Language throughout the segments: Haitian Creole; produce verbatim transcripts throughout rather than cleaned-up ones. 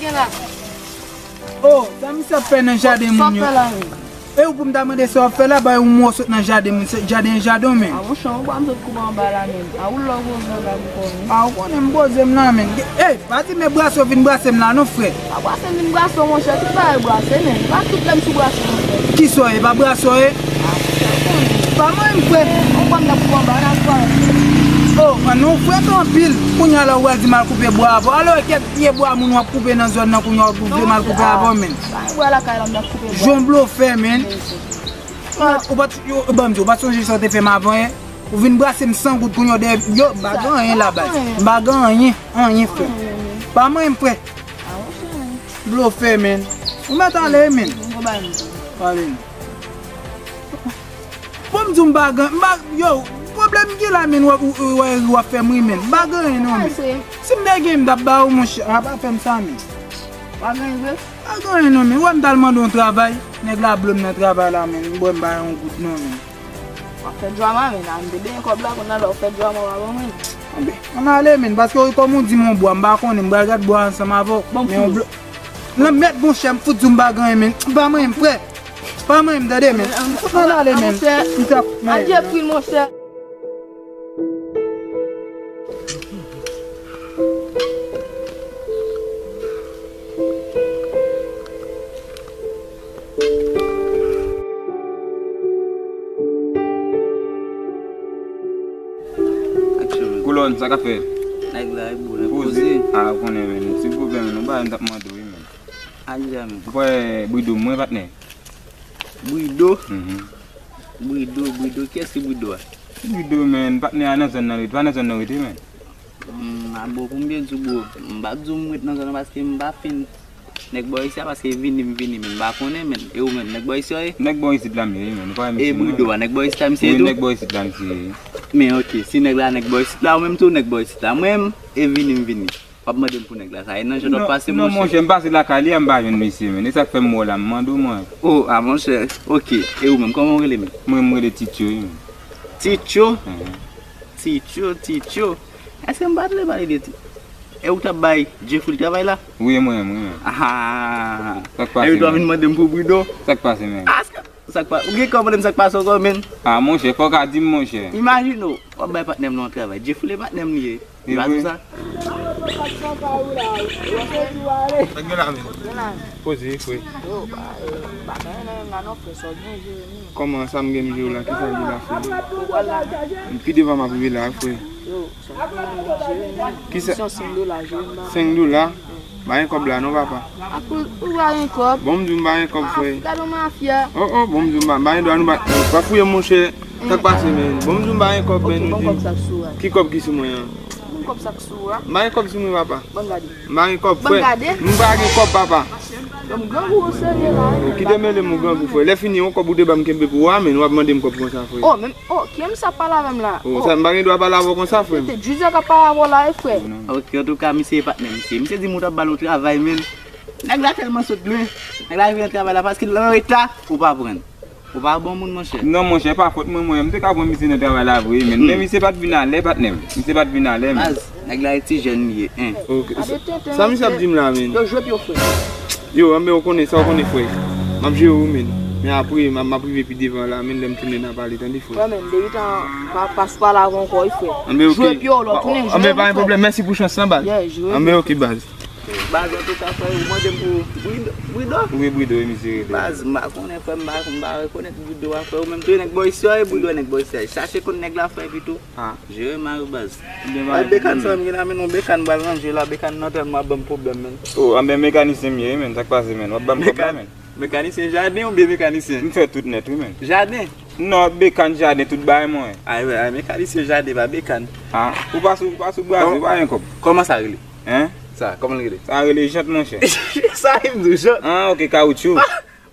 Gen la. Oh, sa misye ap fè nan jaden moun yo? Sa w fè la menm? E ou pou m ta mande sa w ap fè la, bay ou mò sot nan jaden moun, se jaden jaden w menm. A monchè, ou pa m sot koupe anba la menm. A ou lè w poze anba m kò menm. A ou konnen m poze m la menm. Ey, pa di men brase w vin brase m la non frè. Pa brase m vin brase w monchè, tout bagay brase menm. Pa tout lè m sou brase w monchè. Kisa w ye, pa brase w ye? A monchè, ou konnen. Pa manyen m frè. Ou pa m nan koupe anba, nan koupe anba. Oh, an nou frè anpil. Kounye a la ou pral di m al koupe bwa avè w. Alò kèk pye bwa moun w ap koupe nan zòn nan kounye a w vle m al koupe avè w menm. Pa gen bwa lakay la m t ap koupe bwa. Jan w blofè menm. Ou pa t, yo, ban m di, ou pa t sonje sa w te fè m avan yè? Ou vin brase m san goud kounye a w dèyè, yo, m pa gen anyen la baz. M pa gen anyen, anyen frè. Pa manyen m frè. Blofè menm. Ou mèt ale menm. Pale non. Bon, m di w m pa gen, m pa, yo, pwoblèm ki la menm, w ap, w ap fè m ri menm. M pa gen anyen non menm. Si m te gen, m t ap ba ou monchè, a pa fè m sa menm. Pa gen anyen vre? Pa gen anyen non menm. Ou wè m t al mande yon travay, nèg la blo m nan travay la menm. M bwè m pa yon goud non menm. W ap fè drama menm, a m te benyen kòb la, kounye a la w fè drama w pa ban mwen. Anben, ann ale menm, paske kòm ou di m yon bwa, m pa konnen, m pral gad bwa ansanm avè w. Men yon blo. Lanmèd monchè, m fout di w m pa gen anyen menm. Pa manyen m frè. Pa manyen m tande menm. Ann ale menm. M t ap. Adye free monchè. Kolòn, sa k ap fèt? Nèg la e bon, nèg poze. A, ou konnen, men, se pwoblèm, nou ba, m t ap mande w, wi, men. Al di a, men. Ou pa wè Brido mwen, patnè? Brido? Mhm. Brido, Brido, kiyès ki Brido a? Brido, men, patnè a nan zòn nan rete, pa nan zòn nan rete, men. Hmm, a bon, pou m byen di w, bro, m pa t di w m ret nan zòn nan paske m pa fin nèg bò isi a, paske vini m vini, men m pa konnen, men. E ou menm, nèg bò isi a w ye? Nèg bò isit la m ye, men. Ou pa wè misye. E Brido a, nèg bò isit la misye ye tou? Wi, nèg bò isit la misye ye. Men, ok, si nèg la nèg bò isit la, ou menm tou nèg bò isit la. Mwen menm, e vini m vini. W ap mande m pou nèg la, sa e nan jan w ap pase, monchè? Non, monchè, m pase lakay li a, m pa jwenn misye, men. E sa k fè m wè w la, m mande w, mwen. Oh, a, monchè, ok. E ou menm, kòman w rele menm? Mwen, m rele Tityo, wi, men. Tityo? Mhm. Tityo, Tityo. Èske m pa tande pale de ti-, e ou t ap bay Jeffrey travay la? Wi, mwen, mwen. Ah. Sa k pase, men? Epi tou w ap vin mande m pou Brido? Sa k pase, men? Ah, sa k pa, ou gen kòb, mande m sa k pase ankò, men? Ah, monchè, fò w ka di m, monchè. Imajine w, w ap bay patnè m nan yon travay. Jeffrey, patnè m li ye. Li pa di sa? Nèg yo la, men. Poze, frè. Yo, pa, eh, pa gen anyen la non, frè, sa w gen jere menm. Kòman sa m gen m jere w la? Kisa l ye la, frè? Ou pral la? Pi devan m ap rive la, frè. Yo, sa w gen jere menm. Kisa? Senk dola, jere m ba. Senk dola? Ba yon kòb la non, papa. Akoz ou ba yon kòb? Bon, m di w m ba yon kòb, frè. Gade yon mafya. Oh, oh, bon, m di w m ba, ba yon dwa nou ba. Pa fouye m, monchè. Sa k pase, men? Bon, m di w m ba yon kòb, men, nou di m. Ki kòb ki sou mwen an? Ban m kòb sa k sou ou a. M pa gen kòb sou mwen, papa. Ban m gade. M pa gen kòb, frè. Ban m gade. M pa gen kòb, papa. Yo, m grangou, ou serye la, wi. Ou kite mele m, ou grangou, frè. Lè fini, yon kòb ou te ban m kenbe pou ou a, men w ap mande m kòb konsa, frè. Oh, men, oh, ki moun sa ap pale avè m la? Oh, sa m pa gen dwa pale avè w konsa, frè. Se te Junior k ap pale avè w la, wi, frè. Ok, antouka, misye e patnè misye. Misye di m ou t ap ba l yon travay, men. Nèg la tèlman sot lwen. Nèg la rive nan travay la, paske l an reta, ou pa pran l. Ou pa bon moun, monchè. Non, monchè, pa fòt mwen, mwen. M te ka pran misye nan travay la vre, men. Men misye pa t vin alè, patnè m. Misye pa t vin alè, men. Baz, nèg la e ti jèn li ye, en. Ok. Sa misye ap di m la, men? Yo, jwe pye w, frè. Yo, anben, ou konnen sa, ou konnen, frè. M ap jere w, men. Men apre, m ap, m ap rive pi devan la, men, lè m tounen n a pale, tande, frè. Frè, men, depi tan, pa, pa sou pale avè w ankò, wi, frè. Anben, ok. Jwe pye w, lè w tounen, jwe, anben, pa gen pwoblèm. Mèsi pou chans lan, baz. Yeah, jwe. Anben, ok, baz. Baz, antouka, frè, ou mande m pou Brido, Brido? Wi, Brido, wi, misye rele. Baz, m pa konnen, frè, m pa, m pa rekonèt Brido a, frè. Ou menm tou, nèg bò isi a, e Brido, nèg bò isi a. Chache konn nèg la, frè, epi tou. Ah. Jere mari w, baz. Ay, bekan sa m gen la, men non, bekan m pral ranje la, bekan nan tèlman ap ban m pwoblèm, men. Oh, anben mekanisyen m ye, men, sa k pase, men? W ap ban m kòb la, men. Mekanisyen jaden oubyen mekanisyen? M fè tout nèt, wi, men. Jaden? Non, bekan jaden, tout bagay mwen. Ay, ay, mekanisyen jaden, pa bekan. Ah, ou pa sou, ou pa sou braze, ou pa gen kòb. Kòman sa rele? Hein? Sa, kòman l rele? Sa rele jant, monchè. Sa vle di jant? Ah, ok, kawotchou.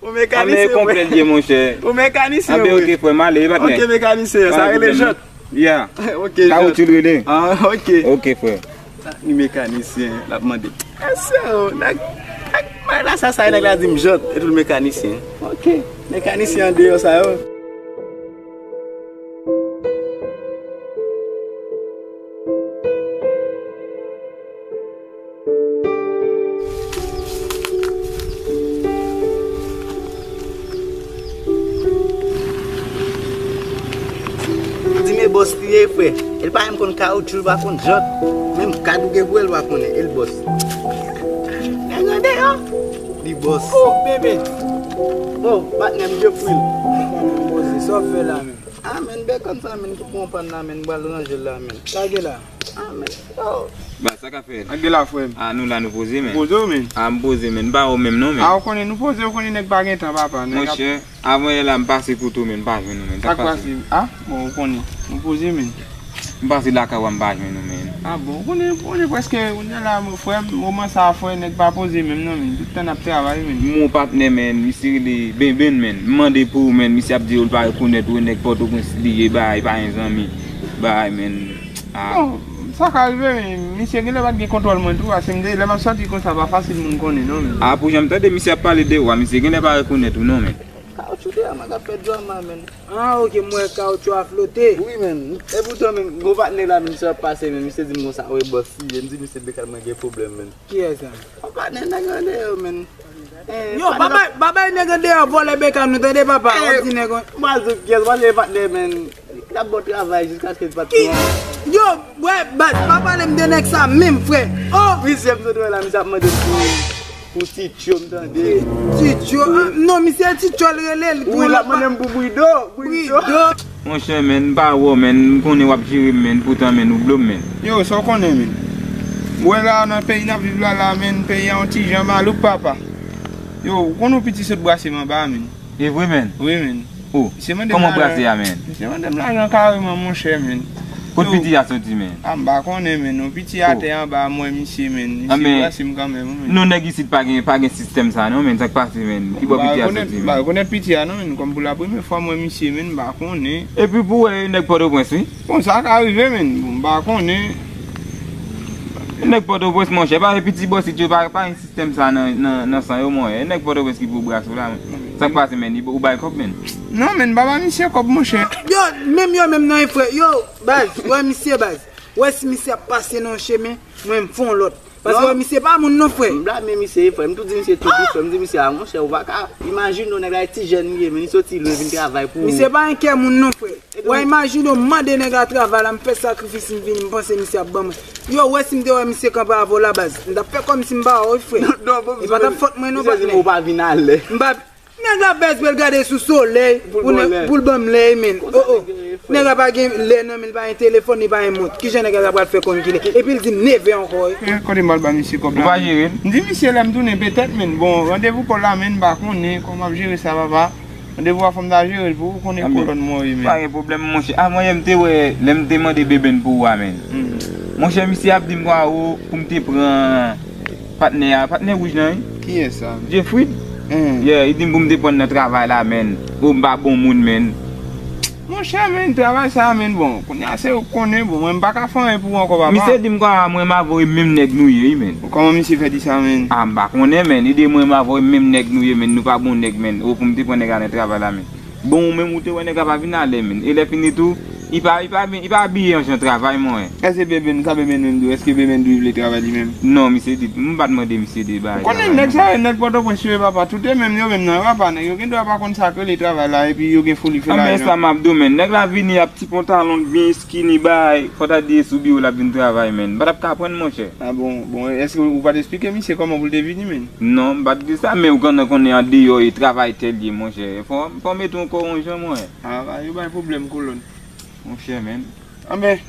Ou mekanisyen, frè. Anben, konplè l ye, monchè. Ou mekanisyen, frè. Anben, ok, frè, m ale, wi, patnè. Ok, mekanisyen, sa rele jant. Yeah. Ok, jant. Kawotchou l rele. Ah, ok. Ok, frè. Li mekanisyen, l ap mande. Èske, nèg, nèg, nèg la, sa, sa, nèg la di m jant, epi l mekanisyen. Ok, mekanisyen andeyò sa yo. Bòs li ye, frè. E l pa menm konn kawotchou, l pa konn jant. Menm kad ou gen pou wè, l pa konnen. E l bòs. Nèg an deyò. Li bòs. Oh, bebe. Oh, patnè m, je pwil. Poze, sa w fè la menm? Ah, men, bèkòn sa, men, ki pran w pann la, men, m pral ranje l la, men. Sa gen la? Ah, men, oh. Ba, sa k ap fèt? Sa gen la, frè m? Ah, nou la, nou poze, men. Poze w, men. Ah, m poze, men. M pa wè w menm, non, men. Ah, ou konnen, nou poze, ou konnen nèg pa gen tan, papa. Nèg ap Monchè, avan yè la, m pase kote w, men, m pa jwenn ou, men. Sa k pase? Sa k pase? Ah, bon, ou konnen. Nou poze, men. M pase lakay ou a, m pa jwenn ou, men. Ah, bon, ou konnen, ou konnen prèske, kounye a la, frè m, moman sa a, frè, nèg pa poze menm, non, men. Tout tan n ap travay, men. M gon patnè, men, misye rele Benben, men. M mande pou ou, men, misye ap di yo l pa rekonèt ou, nèg Pòtoprens li ye, bay, pa gen zanmi, bay, men. Ah. Bon, sa ka rive, men misye genlè pa t gen kontwòl mwen tou, paske m te, lè m ap sòti konsa, pa fasil moun konnen, non, men. Ah, pou jan m tande misye ap pale de ou a, misye genlè pa rekonèt ou, non, men. Kawotchou te a, man, k ap fè drama, men. Ah, ok, m wè kawotchou a flote. Wi, men. E poutan, men, gon patnè la, men, misye ap pase, men, misye di m konsa, wi, bòs, si, m di misye, Bekan, mwen gen pwoblèm, men. Kiyès sa? Yon patnè nèg an deyò, men. Eh, yo, pa bay, pa bay nèg an deyò vòlè Bekan, nou tande, papa? Eh, w ap di nèg an. M pa di kiyès, m pa di patnè, men. L ap bon travay jiskaske l pa t pran. Yo, wè, baz, pa pale m de nèg sa menm, frè. Oh! Misye, m sot wè la, misye ap mande m pou, pou Tityo, m tande. Tityo, ah, non, misye Tityo l rele l. Wi, l ap mande m pou Brido, Brido. Brido. Monchè, men, m pa wè w, men, m konnen w ap jere m, men, poutan, men, ou blo m, men. Yo, sa w konnen, men. M wè la, nan peyi n ap viv la, la, men, peyi a yon ti jan malouk, papa. Yo, ou konn yon piti sot brase m anba a, men. E vre, men? Wi, men. Oh, kòman brase a, men? Misye mande m lajan kareman, monchè, men. Kot piti a soti, men? Ah, m pa konnen, men. Yon piti atè anba a, m wè misye, men. Misye brase m kanmenm, wi, men. Non, nèg isit pa gen, pa gen sistèm sa, non, men. Sa k pase, men? Ki bò piti a soti, men? M pa rekonèt piti a, non, men. Kòm pou la premyè fwa m wè misye, men, m pa konnen. Epi pou wè, nèg Pòtoprens, wi. Bon, sa ka rive, men. Bon, m pa konnen. Nèg Pòtoprens, monchè, pa gen piti bò isit yo, pa, pa gen sistèm sa nan, nan, nan san yo, monchè. E nèg Pòtoprens ki pou brase w la, men. Sa k pase, men? Ou bay kòb, men? Non, men, m pa ba misye kòb, monchè. Yo, menm yo, menm nan, frè. Yo, baz, wè misye, baz. Wè si misye ap pase nan yon chemen, mwen, m fè yon lòt. Paske wè misye pa moun, non, frè. M blame misye, frè. M tou di misye tou dousman. M di misye, a, monchè, ou pa ka imajine w, nèg la, e ti jèn li ye, men li soti lwen vin travay pou ou. Misye pa gen kè moun, non, frè. W a imajine w mande nèg la travay la, m fè sakrifis, m vini, m panse misye ap ban mwen. Yo, wè si m te wè misye kanpe avè w la, baz. M t ap fè kòmsi m pa wè w, wi, frè. Non, non, bon, e pa t ap fòt mwen, non, patnè. Misye di m ou pa vin alè. M pa, nèg la bèz pou l gade sou solèy, pou l ban m lè, men. Oh, oh. Nèg la pa gen lè nan men l, pa gen telefòn, li pa gen mont. Kijan nèg la pral fè konn kilè? Epi l di m neve ankò, wi. Eh, kote m pral ba misye kòb la? Ou pa jere l? M di misye lè m tounen petèt, men. Bon, randevou kòb la, men, m pa konnen kòman m ap jere sa, papa. Randevou a fò m ta jere l pou ou, konnen kolòn mwen ye, men. Pa gen pwoblèm, monchè. A, mwen, m te wè, lè m te mande Beben pou ou a, men. Monchè, misye ap di m kwa ou, pou m te pran patnè a, patnè wouj lan, wi. Kiyès sa? Jeffrey. Yeah, li di m pou m te pran nan travay la, men. Ou m pa bon moun, men. Monchè, men, travay sa, men, bon, kounye a se ou k konnen, bon, mwen, m pa ka fè anyen pou ou ankò, papa. Misye di m kwa mwen m avè w e menm nèg nou ye, wi, men. Kòman misye fè di sa, men? A, m pa konnen, men. Li di mwen m avè w e menm nèg nou ye, men. Nou pa bon nèg, men. Ou pou m te pran nèg la nan travay la, men. Bon, ou menm, ou te wè nèg la pa vin alè, men. E lè fini tou, li pa, li pa, li pa abiye yon jan travay, mwen. Èske Beben, sa Beben menm di w? Èske Beben di w li vle travay li menm? Non, misye di, m pa t mande misye de bagay travay, non. Ou konnen nèg sa yo, nèg Pòtoprens yo, papa, tout yo menm, yo menm nan, papa, nèg yo gen dwa pa konn sa k rele travay la, epi yo gen foli fè lajan. Anben, sa m ap di w, men. Nèg la vini ap ti pantalon, byen skinny, bay, fò ta di e sou biwo l ap vin travay, men. M pa t ap ka pran l, monchè. A bon, bon, èske ou pa t esplike misye kòman pou l te vini, men? Non, m pa t di sa, men ou konnen, konnen andeyò e travay tèl ye, monchè. Fò, fò mete yon kò yon jan, mwen. A, ba, yo bay pwoblèm, kolòn. Monchè, men. Anben,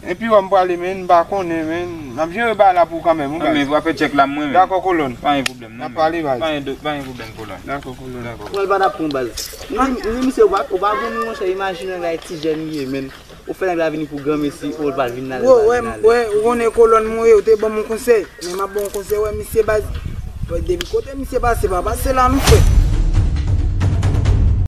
epi wè m prale, men, m pa konnen, men. M ap jere bagay la pou ou kanmenm, wi, baz. Anben, w a fè tchèk la, mwen, men. Dakò, kolòn. Pa gen pwoblèm, non, men. N ap pale, baz. Pa gen do-, pa gen pwoblèm, kolòn. Dakò, kolòn. Dakò. Pran l pa t ap pran, baz. M di, m di misye, ou pa, ou pa bon, monchè, imajine w, nèg la, ti jèn li ye, men. Ou fè nèg la vini pou granmesi, ou l pa vin nan lè. Bro, wè, wè, ou konnen kolòn mwen ye, ou te ban m yon konsèy. Men m ap ba w yon konsèy, wè, misye, baz. Depi kote misye pase, pa pase la, non, frè.